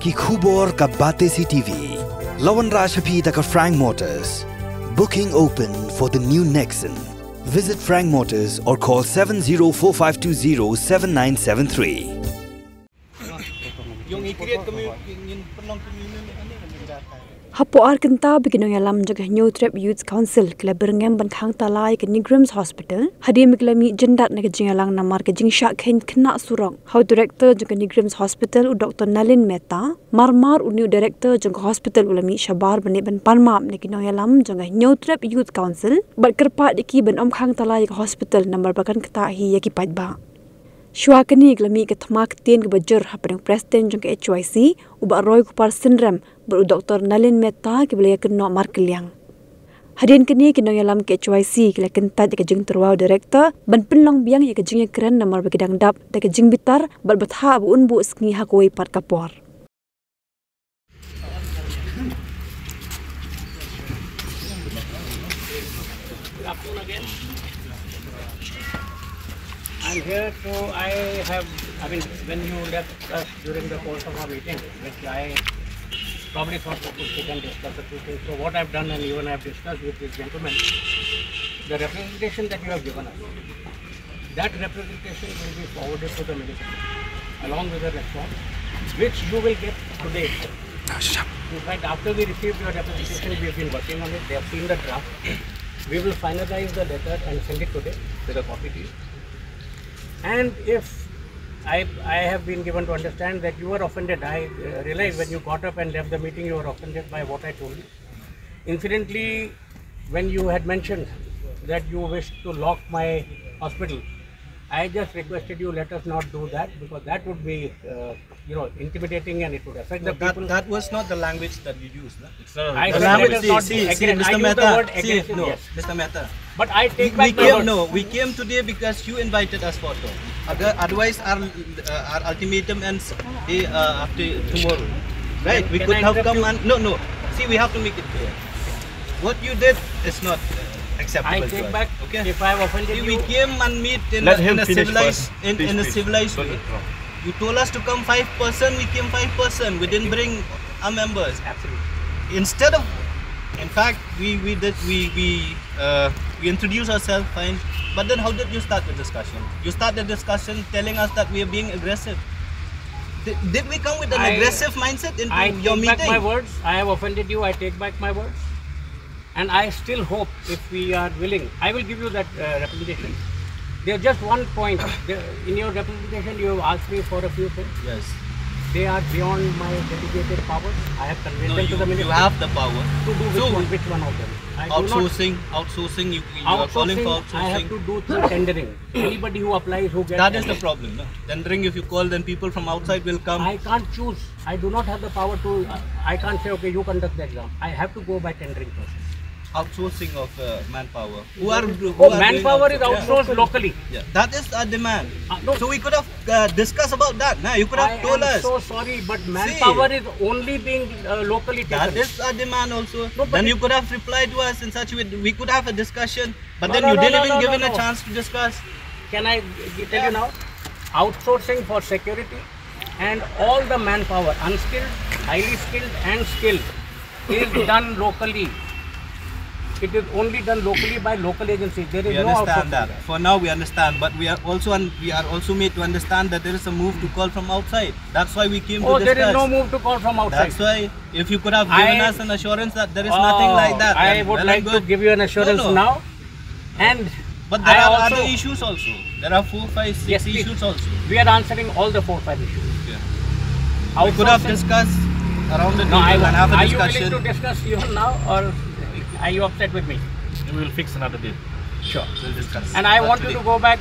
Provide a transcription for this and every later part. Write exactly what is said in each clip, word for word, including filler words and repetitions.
Ki khubor ka Batesi T V. La wanrah sha phi da ka Frank Motors. Booking open for the new Nexon. Visit Frank Motors or call seven zero four five two zero seven nine seven three. Hapoh ar kynta ba ki nongïalam jong ka Hynñiewtrep Youth Council ki la byrngem ban khang tala ïa ka NEIGRIHMS Hospital hadien ba ki la mih jyndat na ka jingïalang namar ka jingshah kheiñ khynnah surok ha u director jong ka NEIGRIHMS Hospital, u Doctor Nalin Mehta. Mar mar une u director jong ka hospital u la mih shabar ban leit ban pan map na ki nongïalam jong ka Hynñiewtrep Youth Council bad kyrpad ïa ki ban ym khang tala ïa ka hospital namar ba kan ktah hi ïa ki paidbah. Shuwa kane ki la mih ka thma ktien kaba jur hapdeng u President jong ka H Y C, u Bah Roykupar Synrem, bad u Doctor Nalin Mehta, kiba la ïakynnoh markylliang. Hadien kane ki nongïalam ka H Y C ki la kyntait ïa ka jingtyrwa u director ban pynlong biang ïa ka jingïakren namar ba ki dang dap da ka jingbitar bad ba thah ba un buh sngi ha kawei pat ka por. Good afternoon again. I'm here to, I have, I mean, when you left us during the course of our meeting, which I probably thought we could sit and discuss a few things. So what I've done, and you and I have discussed with this gentleman, the representation that you have given us, that representation will be forwarded to the minister along with the response, which you will get today. In fact, after we received your representation, we have been working on it. They have seen the draft. We will finalize the letter and send it today with a copy to you. And if I, I have been given to understand that you were offended. I uh, realized when you got up and left the meeting, you were offended by what I told you. Incidentally, when you had mentioned that you wished to lock my hospital, I just requested you, let us not do that, because that would be, uh, you know, intimidating and it would affect the No, that, people. That was not the language that you used, no? It's not a I The said language, it is see, not see, see, aggressive. I Mister used the Mehta, word see, aggressive, no, yes. Mister Mehta. But I take We, back we my came, words. No, we came today because you invited us for talk. Other, otherwise, our, uh, our ultimatum ends day, uh, after tomorrow. Right? Can, We can could I have interrupt come you? And, no, no. See, we have to make it clear. What you did is not uh, acceptable I to take us. Back Okay? If I have offended See, you. We came and meet in Let a, him in a finish civilized, first. In, Please, in a please. Civilized Don't way. Interrupt. You told us to come five person, we came five person. We didn't bring our members. Absolutely. Instead of, in fact, we we did we we uh, we introduced ourselves fine. But then, how did you start the discussion? You start the discussion telling us that we are being aggressive. Did, did we come with an I, aggressive mindset into I your take meeting? Back my words. I have offended you. I take back my words. And I still hope, if we are willing, I will give you that uh, representation. There's just one point. The, in your representation, you have asked me for a few things. Yes. They are beyond my delegated powers. I have conveyed No, them you, to the you minister. Have the power. To do which So, one, which one of them? I do not outsourcing, outsourcing, you, you are calling for Outsourcing, I have outsourcing. To do through tendering. Anybody who applies, who gets That is the problem, no? Tendering, if you call, then people from outside will come. I can't choose. I do not have the power to, uh, I can't say, "Okay, you conduct the exam." I have to go by tendering process. Outsourcing of uh, manpower. Who are, who Oh, are doing manpower is outsourcing? Yeah. Outsourced locally. Yeah, that is a demand. Uh, no. So we could have uh, discussed about that. Nah, you could have I told am us. So sorry, but See, manpower is only being uh, locally taken. That is a demand also. No, but Then it you could have replied to us in such a way. We could have a discussion, but No, then no, you no, didn't no, even no, give no, in a no. Chance to discuss. Can I g- tell you now? Outsourcing for security and all the manpower, unskilled, highly skilled, and skilled, is done locally. It is only done locally by local agencies. There is We no understand outsourcing. That. For now, we understand, but we are also un- we are also made to understand that there is a move to call from outside. That's why we came Oh, to discuss. There is no move to call from outside. That's why if you could have given I- us an assurance that there is Oh, nothing like that, I then would well like and good. To give you an assurance No, no. Now. And But there I are also other issues also. There are four, five, six Yes, please. Issues also. We are answering all the four, five issues. Yeah. We could have Outsourcing. Discussed around the No, table I, and have a are you discussion. Willing to discuss even now, or are you upset with me? We will fix another day. Sure. We'll discuss. And I Not want you today. To go back.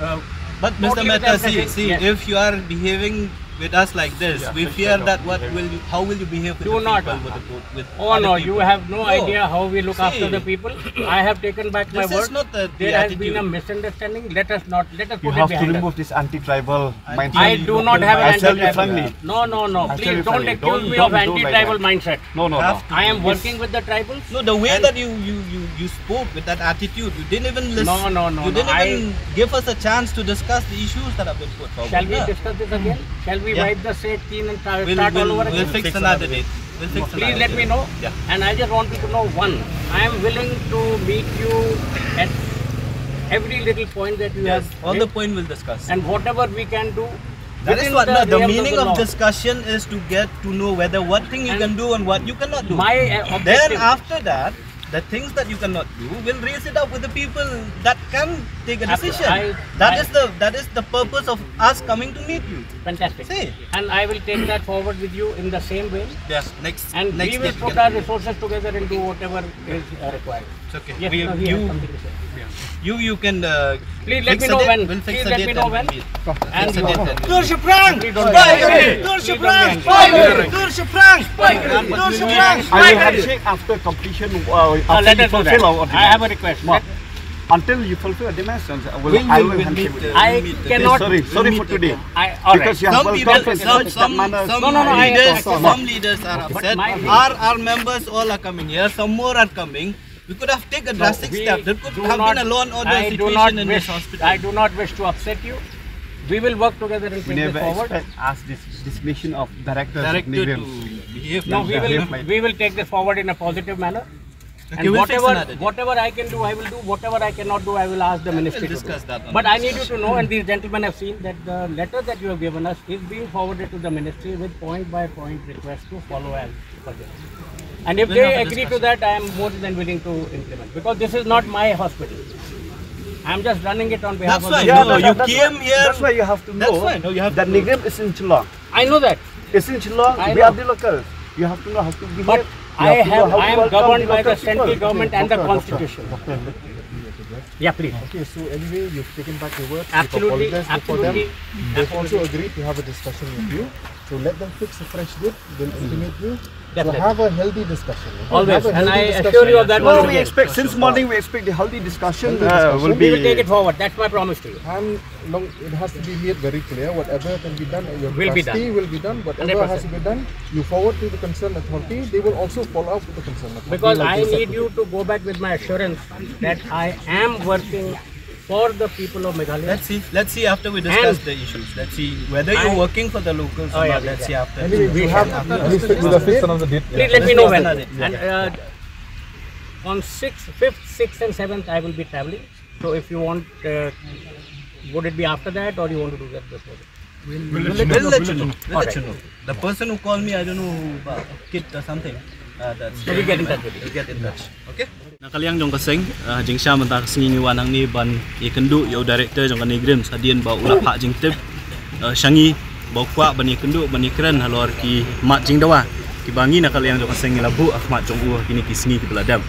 Uh, But Mister Totally Mehta, with see, everything. See, Yes. If you are behaving with us like this, Yeah, we fix fear that. That what will you, how will you behave with Do the not. People, with the, with Oh other no, people? You have no No. Idea how we look See, after the people. I have taken back my this word. Is not the, the There has attitude. Been a misunderstanding. Let us not, let us You put have it behind to remove us. This anti-tribal mindset. I do not have an anti-tribal. I'll tell you frankly. No, no, no. Please don't accuse me of anti-tribal mindset. No, no, no. I am working with the tribals. No, the way and that you, you, you, you spoke with that attitude, you didn't even listen. No, no, no. You didn't no, even I, give us a chance to discuss the issues that have been put forward. Shall we discuss this again? Shall we? We Yeah. wipe the slate clean and start, We'll, start we'll, all over we'll again. fix another date. We'll fix Please another let me date. know. Yeah. And I just wanted to know one. I am willing to meet you at every little point that you Yes, have on the made. point we'll discuss. And whatever we can do That is within what the no, the realms of meaning the of law. discussion is to get to know whether what thing you And can do and what you cannot do. My, uh, Then objective after that, the things that you cannot do, we'll raise it up with the people that can take a After decision. I, That I is the that is the purpose of us coming to meet you. Fantastic. See. And I will take that forward with you in the same way. Yes, next And next we will date put can our be. resources together and do whatever is uh, required. It's okay. Yes, We, no, he has you, something to say. you, you can uh, Please let fix me a know date. when. We'll fix Please a let date me know and when. we'll meet. And Fix a you date and we'll Durch meet. de Frank! Please don't Spike! Durch de Frank! Spike! Durch de Frank! Durch de Frank! Are you handshake after completion? Uh, Uh, after let you us do that. fulfill our I have a demand? request. What? Until you fulfill the demands, uh, will, We'll, I we'll, will we'll handshake meet, with uh, you. I we'll meet the cannot. Sorry, sorry we'll for meet the today. I, all right. Because you have Some people, welcomed some, in such some, manner. some No, no, no, I leaders, understand. some leaders are But upset. my Our, our members all are coming here. Some more are coming. We could have taken a No, drastic we step. There could do have not, been a law and order I do situation not in wish, this hospital. I do not wish to upset you. We will work together and We take this never forward. expect as this designation of directors of Director Nigrim. to behave No, like we that. will, Behave like we will take this forward in a positive manner. Okay, And we'll fix whatever, another day. whatever I can do, I will do. Whatever I cannot do, I will ask the We'll ministry to do. discuss that on But the I need you discussion. to know, and these gentlemen have seen that the letter that you have given us is being forwarded to the ministry with point by point request to follow as per this. And if We'll they have a agree to discussion. that, I am more than willing to implement, because this is not my hospital. I am just running it on behalf That's of fine. the Yeah, No, that- you that's came why, here. that's why you have to That's know fine. No, you have that to know. Nigrim is in Shillong. I know that. It's in Shillong. I We know. are the locals. You have to know how to behave. But You I have to know have, how I to am welcome governed the by the local central people. government and the Doctor, doctor, constitution. doctor, let me address. Yeah, please. Okay, so anyway, you've taken back your words. You've Absolutely, apologized before them. absolutely, They've also absolutely. agreed to have a discussion with you. So let them fix a fresh date. They'll intimate you. So Definitely. have a healthy discussion. Okay? Always. Have a And healthy I discussion. assure you of that No, once we again. expect, since morning we expect the healthy discussion, Healthy uh, discussion. will We will be take it forward. That's my promise to you. And long, it has to be made very clear. Whatever can be done at your Will be capacity done. will be done. Whatever Hundred percent. has to be done, you forward to the concerned authority. They will also follow up with the concerned authority. Because Like I you said need today. you to go back with my assurance that I am working for the people of Meghalaya. Let's see. Let's see after we discuss And the issues. Let's see whether you're I working for the locals Oh, or yeah, not. Let's yeah. see after. Anyway, We you have, shall. you fix, you fix another date. Please let me know when. Another date. And uh, on sixth, fifth, sixth, and seventh, I will be traveling. So if you want, uh, would it be after that, or you want to do that before? We'll, we'll let you know. We'll let you know. We'll let you know. The person who called me, I don't know who, uh, kid or something. Uh, that's So we'll get in touch with you. We'll get in touch. Okay? Na ka liang jong ka seng, uh, jingshisha mynta ka sngi ngi wan hangne ban ïakynduh ïa u director jong ka Nigrim hadien ba u la phah jingtip, uh, sha ngi ba u kwah ban ïakynduh ban ïakren halor ki mat jingdawa kiba ngi na ka liang jong ka seng ngi la buh ha khmat jong u ha kine ki sngi kiba la dep.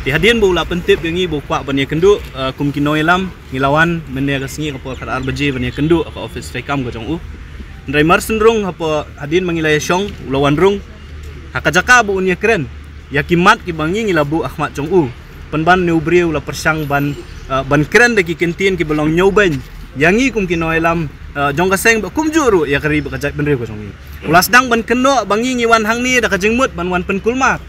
Te hadien ba u la pyntip ïa ngi ba u kwah ban ïakynduh, uh, kum ki nongïalam, ngi la wan mynne ka sngi ka por khatar baje ban ïakynduh ha ka office treikam ka jong u. Hynrei mar shen rung hapoh hadien ba ngi la ïashong u la wan rung ha ka jaka ba un ïakren ïa ki mat kiba ngi ngi la buh ha khmat jong u. Pynban une u briew u la pyrshang ban, uh, ban kren da ki kyntien kiba long ñiewbeiñ ïa ngi kum ki nongïalam, uh, jong ka seng bad kumjuh ruh ïa ka ri bad ka jaitbynriew ka jong ngi. U la sdang ban kynnoh ba ngi ngi wan hangne da ka jingmut ban wan pynkulmar.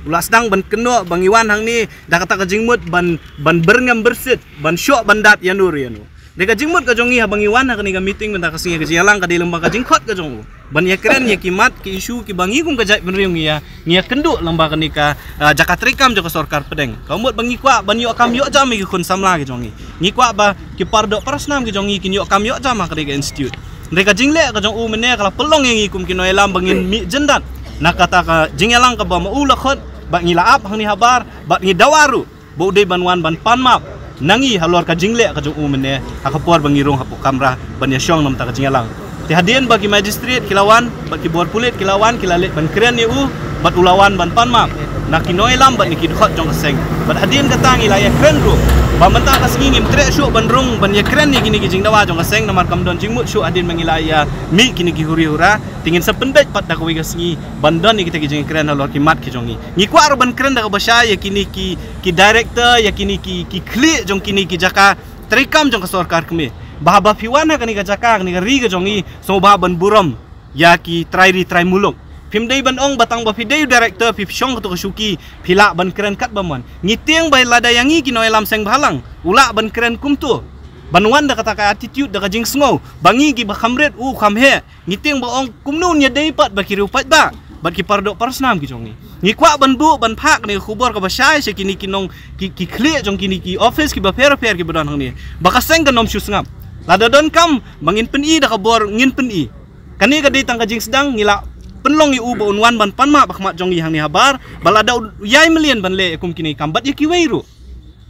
U la sdang ban kynnoh ba ngi wan hangne da kata ka jingmut ban, ban byrngem byrsit, ban shoh ban dat ïano re ïano. Dei ka jingmut ka jong ngi haba ngi wan ha kane ka meeting mynta ka sngi, ka jingïalang ka dei lyngba ka jingkhot ka jong u ban ïakren ïa ki mat ki issue kiba ngi kum ka jaitbynriew ngi ïa, ngi ïakynduh lyngba kane ka, ah, jaka treikam jong ka sorkar pdeng. Ka mut ba ngi kwah ban ïoh kam ïoh jam ïa ki khun samla ki jong ngi. Ngi kwah ba ki paradoh parasnam ki jong ngi kin ïoh kam ïoh jam ha kane ka institute. Hynrei ka jingleh ka jong u mynne ka la pynlong ïa ngi kum ki nongïalam ba ngin mih jyndat na kata ka jingïalang kaba ma u la khot, bad ngi la ap hangne habar bad ngi dawa ruh ba u dei ban wan ban pan map na ngi halor ka jingleh ka jong u mynne ha ka por ba ngi rung hapoh kamra ban ïashong na ka bynta ka jingïalang. Te hadien ba ki magistrate ki la wan bad ki bor pulit ki la wan, ki la leit ban kren ïa u bad u la wan ban pan map na ki nongïalam bad na ki dkhot jong ka seng. Bad hadien kata ngi la ïakren ruh ba mynta ka sngi ngim treh shuh ban rung ban ïakren ïa kine ki jingdawa jong ka seng namar kam don jingmut shuh hadien ba ngi la ïa mih kine ki huri hura. Te ngin sa pynbeit pat da kawei ka sngi ban don ïa kita ki jingkren halor ki mat ki jong ngi. Ngi kwah ruh ban kren da kaba shai ïa kine ki, ki director, ïa kine ki, ki khlieh jong kine ki jaka treikam jong ka sorkar kmie. Ba haba phi wan ha kane ka jaka, kane ka ri ka jong ngi, sngewbha ban burom ïa ki trai ri trai muluk. Phim dei ban ong ba tang ba phi dei u director phi shong kato ka shuki, phi lah ban kren katba mon. Ngi tieng ba lada ïa ngi ki nongïalam seng bhalang u lah ban kren kumto. Ban wan da kata ka attitude, da ka jingsngew ba ngi kiba kham rit u kham heh, ngi tieng ba ong kumno un ïadei pat bad ki riew paidbah bad ki paradoh parasnam ki jong ngi. Ngi kwah ban buh ban phah kane ka khubor kaba shai sha kine ki nong ki, ki khlieh jong kine ki office kiba pher pher kiba don hangne, ba ka seng kan ym shu sngap. Lada donkam ba ngin pyni da ka bor, ngin pyni. Kane ka dei tang ka jingsdang, ngi la pynlong ïa u ba un wan ban pan map ha khmat jong ngi hangne habar, ba lada u ïai mlien ban leh kum kine ki kam bad ïa kiwei ruh.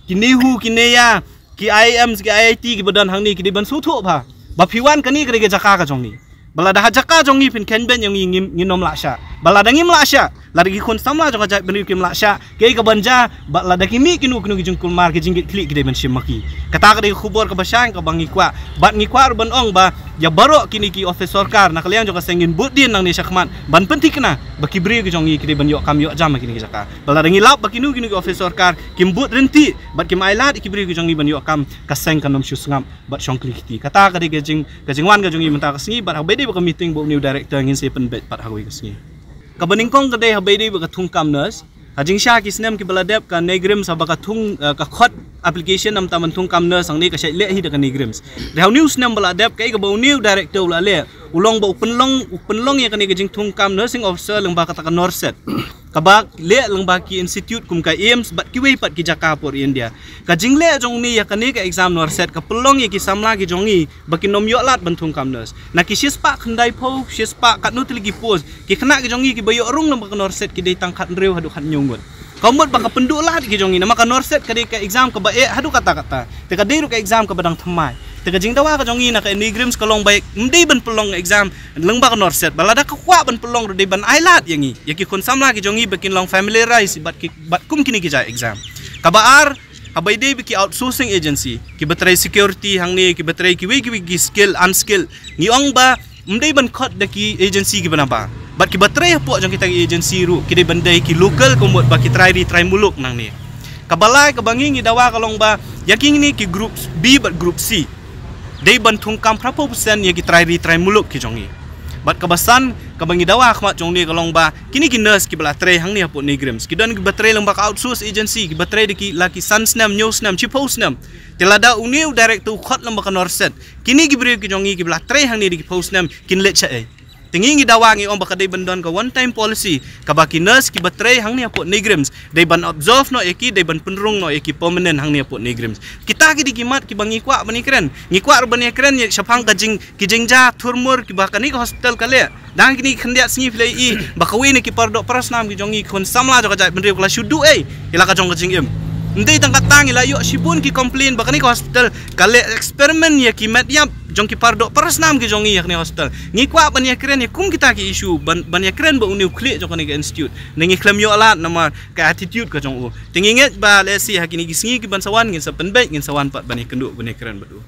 Ki NEHU, ki NEIA, ki IIMs, ki IIT kiba don hangne ki dei ban sngewthuh bha ba phi wan, kane ka dei ka jaka ka jong ngi. Ba lada ha jaka jong ngi phin kheiñ beiñ ïa ngi, ngin, ngin ym lah shah. Ba lada ngim lah shah, lada ki khun samla jong ka jaitbynriew kim lah shah, kaei kaban jia? Ba lada ki mih kino kino ki jingkulmar, ki jingkitkhlieh ki dei ban shim ma ki. Kata ka dei ka khubor kaba shai kaba ngi kwah. Bad ngi kwah ruh ban ong ba ïa baroh kine ki office sorkar na ka liang jong ka seng, ngin bud dien nangne shakhmat ban pynthikna ba ki briew ki jong ngi ki dei ban ïoh kam ïoh jam ha kine ki jaka. Ba lada ngi lap ba kino kino ki office sorkar kim bud ryntih bad kim ailad ïa ki briew ki jong ngi ban ïoh kam, ka seng kan ym shu sngap bad shong kli kti. Kata ka dei ka jing, ka jingwan ka jong ngi mynta ka sngi, bad haba ïadei bad ka meeting bad u new director ngin sa pynbeit pat ha kawei ka sngi. Kaba nyngkong ka dei haba ïadei bad ka thungkam nurse. Ha jingshisha ki snem kiba la dep, ka NEIGRIHMS haba ka thung, eh, ka khot application namar ban thungkam nurse hangne ka shait leh hi da ka NEIGRIHMS. Te ha une u snem ba la dep, kaei kaba u new director u la leh, u long ba u pynlong, u pynlong ïa kane ka jingthungkam nursing officer lyngba kata ka NORCET, kaba leh lyngba ki institute kum ka AIIMS bad kiwei pat ki jaka hapoh India. Ka jingleh jong une ïa kane ka exam NORCET ka pynlong ïa ki samla ki jong ngi ba kin ym ïoh lad ban thungkam nurse. Na ki shispah khyndaiphew, shispah katno tylli ki post, ki khynnah ki jong ngi kiba ïoh rung lyngba ka NORCET ki dei tang khathynriew haduh khathynñiew ngut. Ka mut ba ka pynduh lad ïa ki jong ngi, namar ka NORCET ka dei ka exam kaba eh haduh katta katta. Te ka dei ruh ka exam kaba dang thymmai. Te ka jingdawa ka jong ngi na ka NEIGRIHMS ka long ba ym dei ban pynlong exam lyngba ka NORCET, ba lada ka kwah ban pynlong ruh dei ban ailad ïa ngi, ïa ki khun samla ki jong ngi ba kin long familiarize bad ki, bad kum kine ki jait exam. Kaba ar, haba ïadei bad ki outsourcing agency, kiba trei security hangne, kiba trei kiwei kiwei ki skill, unskill, ngi ong ba ym dei ban khot da ki agency kiba nabar. Bad kiba trei hapoh jong kita ki agency ruh ki dei ban dei ki local, ka mut ba ki trai ri trai muluk nangne. Kaba lai kaba ngi ngi dawa ka long ba ïa kine ki group B bad group C dei ban thungkam phraphew percent ïa ki trai ri trai muluk ki jong ngi. Bad kaba san kaba ngi dawa ha khmat jong une ka long ba kine ki nurse kiba la trei hangne hapoh NEIGRIHMS, ki don kiba trei lyngba ka outsource agency, kiba trei da ki la ki san snem, hynñiew snem, shiphew snem. Te lada une u director u khot lyngba ka NORCET, kine ki briew ki jong ngi kiba la trei hangne da ki phew snem kin leit shaei? Te ngi ngi dawa ngi ong ba ka dei ban don ka one time policy, kaba ki nurse kiba trei hangne hapoh NEIGRIHMS dei ban absorb noh ïa ki, dei ban pynrung noh ïa ki permanent hangne hapoh NEIGRIHMS. Kita ki dei ki mat kiba ngi kwah ban ïakren. Ngi kwah ruh ban ïakren ïa shaphang ka jing, ki jingjia thurmur kiba kane ka hospital ka leh. Dang kine ki khyndiat sngi phi la ïohi ba kawei na ki paradoh parasnam ki jong ngi, ki khun samla jong ka jaitbynriew, ka la shu duh ei ïa la ka jong ka jingim. Ym dei tang katta, ngi la ïoh shibun ki complain ba kane ka hospital ka leh experiment ïa ki met ïap jong ki paradoh parasnam ki jong ngi ïa kane ka hospital. Ngi kwah ban ïakren ïa kum kita ki issue, ban, ban ïakren bad une u khlieh jong kane ka institute. Ne ngi khlem ïoh lad namar ka attitude ka jong u. Te ngi ngeit ba lehse ha kine ki sngi kiban sa wan ngin sa pynbeit, ngin sa wan pat ban ïakynduh ban ïakren bad u.